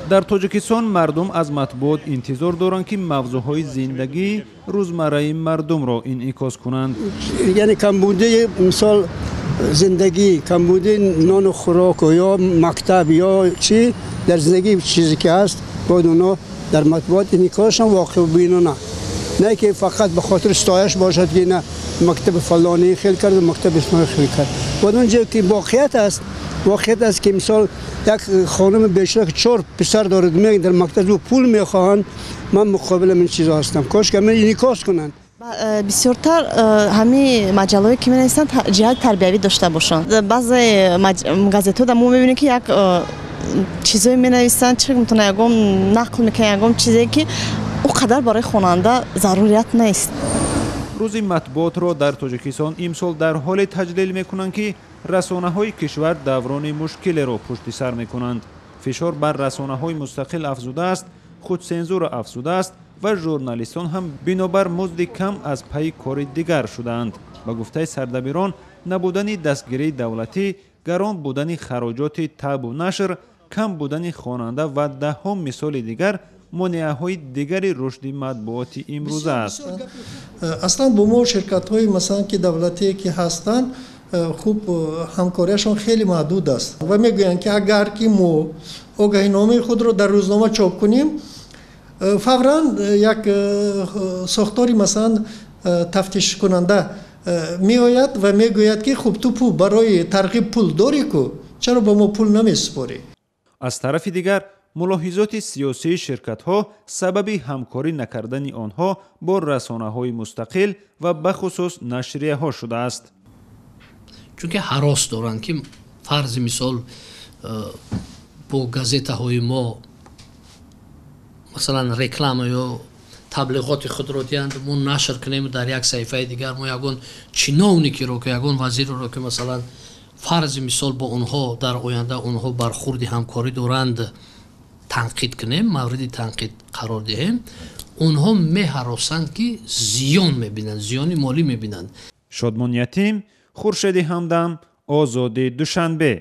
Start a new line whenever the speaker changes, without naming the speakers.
Дар Тоҷикистон мардум аз матбуот интизор доранд, ки мавзӯъҳои зиндагии рӯзмарраи мардумро инъикос кунанд.
Яъне камбудии, мисол, зиндагӣ, камбудии нону хӯрок ё мактаб ё чӣ дар зиндагӣ, чизе ки ҳаст, бояд онҳо дар матбуот инъикосшон воқеъбинона, не ки фақат ба хотири ситояш бошад, ки на мактаби фалонӣ хел кард, мактаби фалонӣ хел кард. Бояд онҷо ки воқеият аст, воқеият аст, ки мисол як хонум бечора, ки чор писар дорад, мегӯянд дар мактаб пул мехоҳанд. Ман муқобили ин чизо ҳастам, кош ки инъикос кунанд.
Бисёртар ҳамин маҷаллаҳое ки менависанд, ҷиҳати тарбиявӣ дошта бошанд. Баъзе газетҳо мо мебинем, ки як чизое менависанд, чӣ метавона, ягон нақл мекунанд, ягон чизе ки ӯ қадар барои хонанда зарурият нест.
Рӯзи матбуотро дар Тоҷикистон имсол дар ҳоле таҷлил мекунанд, ки расонаҳои кишвар даврони мушкилеро пушти сар мекунанд. Фишор бар расонаҳои мустақил афзудааст, худсензура афзудааст ва журналистон ҳам бинобар музди кам аз пайи кори дигар шудаанд. Ба гуфтаи сардабирон, набудани дастгирии давлатӣ, гарон будани хароҷоти табъу нашр, кам будани хонанда ва даҳҳо мисоли дигар монеаҳои дигари рушди матбуоти имрӯза аст.
Аслан бо мо ширкатҳои, масалан, ки давлатие ки ҳастанд, хуб, ҳамкориашон хеле маҳдуд аст ва мегӯянд, ки агар ки мо огаҳиномаи худро дар рӯзнома чоп кунем, фавран як сохтори, масалан, тафтишкунанда меояд ва мегӯяд, ки хуб, ту пул барои тарғиб пул дорӣ ку, чаро ба мо пул намесупорӣ?
Аз тарафи дигар, мулоҳизоти сиёсии ширкатҳо сабаби ҳамкорӣ накардани онҳо бо расонаҳои мустақил ва бахусус нашрияҳо шудааст.
Чунки ҳарос доранд, ки фарзи мисол бо газетаҳои мо, масалан, реклама ё таблиғоти худро диҳанд, мо нашр кунем, дар як саҳифаи дигар мо ягон чиновникиро ки, ягон вазирро ки, масалан, фарзи мисол, бо онҳо дар оянда онҳо бархурди ҳамкорӣ доранд, танқид кунем, мавриди танқид қарор диҳем. Онҳо меҳаросанд, ки зиён мебинанд, зиёни молӣ мебинанд.
Шодмон Ятим, Хуршеди Ҳамдам, Озодӣ, Душанбе.